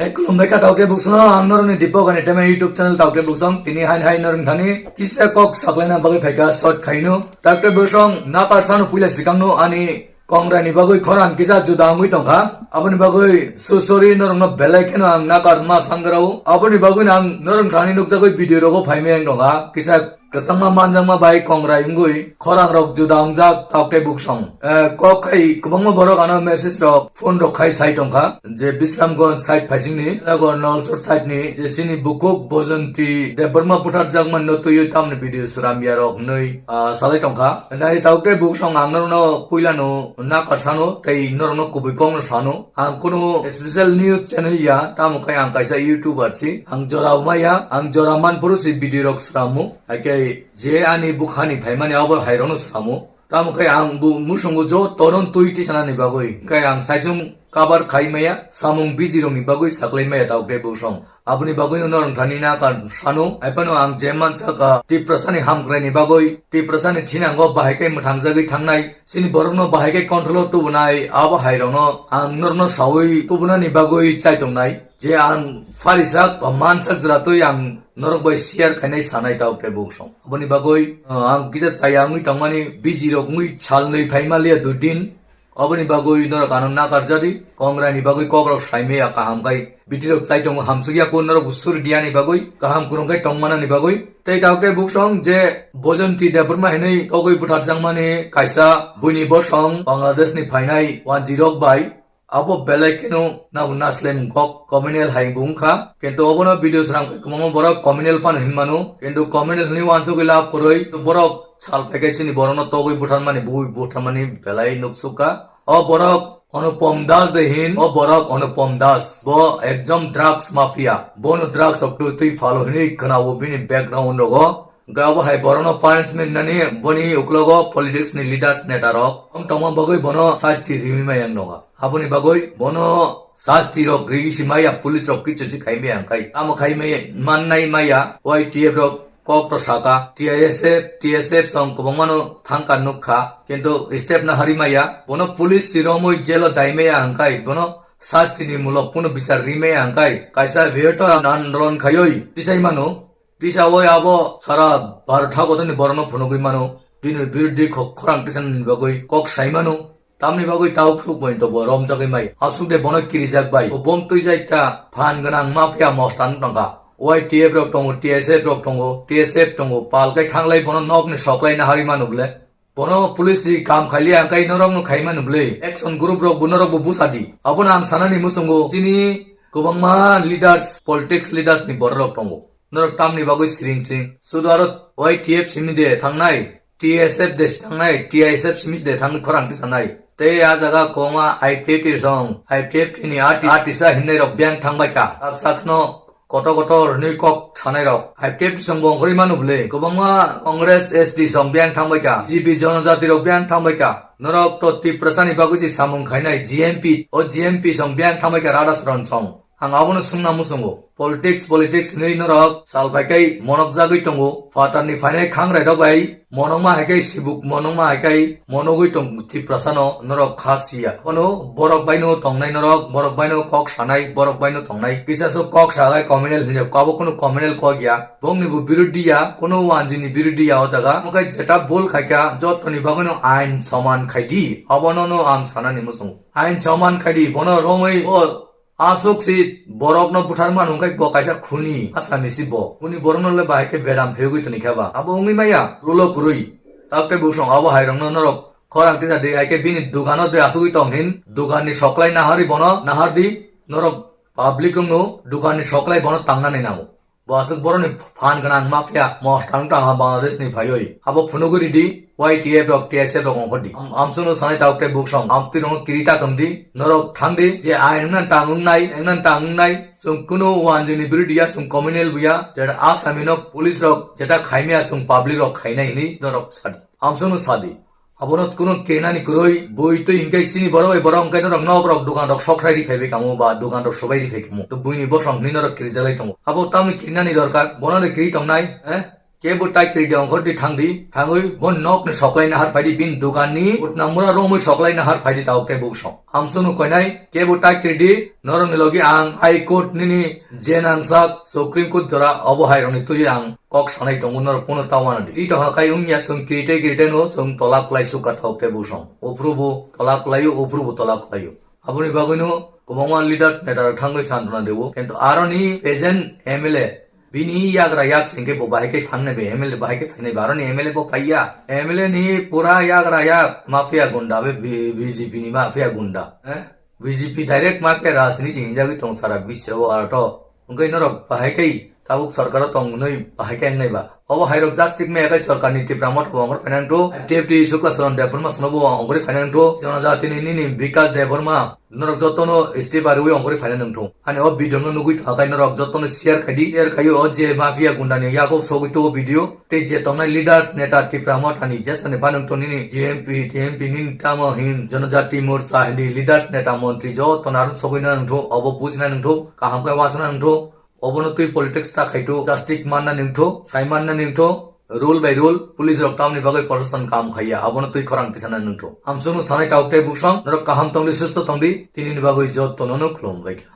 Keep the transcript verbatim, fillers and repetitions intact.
Hai, khulumbai kha, Taukte Buksong, ang norokni Dipok ani teme YouTube channel Taukte Buksong, tini hain hai norok thani kisa kok saklaina bagwi phaikha short khaino. Taukte Buksong, nakar sano puila sikangno ani kongrani bagwi khorang kisa juda wngwi tongkha. Aboni bagwi susori norokno belai kheno ang nakar ma sangrao. Aboni bagwi ang norok thani nukjagwi video rogo phaimai ang tongkha. Kisa kwchangma manjakma bai kongrai wngwi khorang rok juda wngjak Taukte Buksong. Eh, kok khai kwbangma borok ano message rok, phone rok khai sai tongkha je Bisramganj side phaisingni, Nagor Nolsor side ni je chini bukhuk Bojonti Debbarma butharjakma no twiwi tamni video sramya rok hwnwi, ah, salai tongkha. Nai Taukte Buksong ang norokno puilano nakar sano tei norokno kubui kokno sano. Ang kunu special news channel ya, tamo khe ang kaisa YouTuber si. Ang jora maya, ang jora manphuru si video rok swramo. Haikhe je ani bukhani phaimani abo hairokno swramo. Tamo khe ang bo musungo jotono twi tisanani bagwi. Khe ang saisung cover khai maya, samung busy rokni bagwi saklai maya Taukte Buksong. Aboni bagwino norok thani nakar sano, hai phano ang je mansa kha, Tiprasani hamkraini bagwi, Tiprasani thinango bahai khe mwthangjagwi thangnai, chini borokno bahai khe control o tubunai, abo hairokno ang norokno saui tubunani bagwi chai tongnai, je ang pharisak ba mansak jora twi ang norok bai share khainai sanai Taukte Buksong. Aboni bagwi, uh, ang kisa chaya wngwi tongmani, busy rok wngwi salnwi phaima liya dui din. Oboni bagwi norok ano nakarjadi, kongrani bagwi kokrok saimaya kaham khai bitirok chai tongo hamsukya ko norok bo suri diyani bagwi, kaham kwrwng khai tongmanani bagwi. Tei Taukte Buksong je Bojonti Debbarma hinwi togwi butharjakmani kaisa buini bosong Bangladeshni phainai wanjirok bai, abo belai kheno nabo naslem kok communal hai bo wngkha. Kintu obono video sram khai kwbangma borok communal phano hinmano, kintu communal hinwi wansugwi lab kwrwi borok sal phaikhe chini borokno togwi butharmani, bui butharmani belai nuksukha. O borok Anupam Das de hin, o borok Anupam Das. Bo ekjom drugs mafia. Bono drugs rok twi twi phalo hinwi khwnao bini background rogo. Hwnkhe abo hai borokno punishment nani boni uklogo politics ni leaders neta rok. Ang tongma bagwi bono sasti riwi maya ang noga. Aboni bagwi bono sasti rok rigi si maya, police rok kichu si khai maya ang khai. Amo khai maya, mannai maya, Y T F rok kok rw saka, T I S F, T S F song kwbangmano thangka nukha, kintu step na hari maya, bono police si romwi jail o dai maya hwnkhe, bono sasti ni mulok kunu bichar ri maya hwnkhe, kaisa bihota andolon khaiwi tisai mano, tisa oi abo sara Bharat hagodoni borokno phunugwi mano, bini biruddhi kho-, khorang tisani bagwi kok sai mano. Tamni bagwi tauk suk bai to bo romjagwi mai. Asuk de bono kirijak bai. O bom twijak ta phan gwnang mafia mostan tongkha. Y T F rok tongo, T S F rok tongo, T S F tongo. Pal kai thanglai bono nokni soklai na hari manu bole. Bono police si kam khaili ang kai norok no khai manu bole. Action group rok bo norok bo busa di. Abono ang sanani musungo. Chini kwbangma leaders, politics leaders ni borok rok tongo. Norok tamni bagwi siring sing. Sudu aro Y T F simi de thangnai. T S F de si thangnai, T I S F simi de thangwi khorang tisanai. Tei a jaga kwbangma I P F T song, I P F T ni arti-, artisa hinwi rok biyang thangbai kha. Sak sak no kotor kotor hinwi kok sanai rok. I P F T song bo ongkhorwi manu bwle. Kwbangma Congress S T song biyang thangbai kha. B J P Jonojati rok biyang thangbai kha. Norok to Tiprasa ni bagwi si samung khainai G M P. O G M P song biyang thangbai kha Radha Saran song. Ang abono swngna muchungo. Politics, politics hinwi norok sal phaikhai monokjagwi tongo. Phatarni phainai khangrai rok bai monokma haikhai sibuk, monokma haikhai monogwi tong Tiprasano norok kha siya. Bono borok baino tongnai norok, borok baino kok sanai, borok baino tongnai. Kisa so kok salai communal hinjak, abo kunu communal kok ya. Bongni bo birodhi ya, kunu wanjini birodhi ya o jaga. Omokai jeta bul khaikha, jotoni bagwino ain soman khaidi. Abono no ang sanani muchungo. Ain soman khaidi, bono romwi o Aswk si borokno butharma nung khe bo kaisa khuni asami si bo. Khuni borokno le bahai khe bedam phiyogwi toni khe ba. Abo wngwi maya, rulo kwrwi. Tabuk tei bwsong abo hai rokno norok khorang tisa di, hai khe bini dugano de asugwi tong hin, duganni soklai nahari bono nahar di, norok public rokno duganni soklai bono tangnani nango. Bo aswk borokni phan gwnang mafia, mostan tang ha Bangladesh ni phaiwi. Abo phunugwi ridi, Y T F rok, T S F rok ongkhordi. Am-, amsukno sanai tabuk tei bwsong, amtwi rokno kiri ta tongdi, norok thangdi, je ain wngna tang wngnai, wngna tang wngnai, chwng kunu wanjwini birodhi ya, chwng communal bo ya, jeta asami no police rok, jeta khaimya chwng public rok khainai hinwi norok sadi. Amsukno sadi. Abono kuno kirinani kwrwi, bui twi hinkhe chini borok bai borok hinkhe norok nok rok, dukan rok sok sai ri phaibai kamo ba dukan rok sobai ri phai kamo. To buini bosong hinwi norok kirijalai tongo. Abo tamni kirinani dorkar, bono de kiri tongnai, eh? Kebo tai kiri di ongkhor di thang di, thangwi bo nok ni soklai nahar phai di, bin dugan ni utna mura romwi soklai nahar phai di tabuk tei buk song. Hamsung no koinai, kebo tai kiri di, norok ni logi ang High Court nini je nangsak Supreme Court jora obo hai rok ni twi ang kok sanai tongo norok pono ta wana di. Ri tongha kai wngya chwng kiri tei kiri tei no chwng tola kwlai sukha tabuk tei buk song. Uphuru bo tola kwlai o, uphuru bo tola kwlai o. Aboni bagwino kwbangma leaders neta rok thangwi sanrwna dewo. Kintu aroni present M L A bini yagra yak sengke bo bahai khe phangnai be M L A bahai khe phainai be aroni M L A bo phaiya. M L A ni pura yagra yak mafia gunda be B-, B J P ni mafia gunda. Eh? B J P direct mafia rajniti hinjagwi tong sara bisyo o arato. Wngkhe norok bahai khe tabuk sorkaro tong hwnwi bahai khe wngnai ba? Obo hairok just tik maya khe sorkarni Tipra Motha bo ongkhor phainai wngthu, T F T Shukla Charan Debbarma sano bo ongkhorwi phainai wngthu, Jonojatini nini Bikash Debbarma, norok jotono step ariwi ongkhorwi phainai wngthu. Ani o video no nugwi tongkha khe norok jotono share khai di, share khai o je mafia gunda ni yago sogwi tongo video. Tei je tongnai leaders, neta, Tipra Mothani jesani phano wngtong nini G M P, T M P nini tamo hin Jonojati Morcha hini leaders, neta, montri jotono aro sogwina wngtong, obo bujina wngtong, kaham khe uansukna wngtong, obono twi politics ta khaito, justice manna wngtong, sai manna wngtong, rule by rule, police rok tamni bagwi protection kam khaiya, abono twi khorang tisana wngtong. Hamsunu sanai tabuk tei buksong, norok kaham tongdi, susto tongdi, tinini bagwi jotono no khulumbaikha.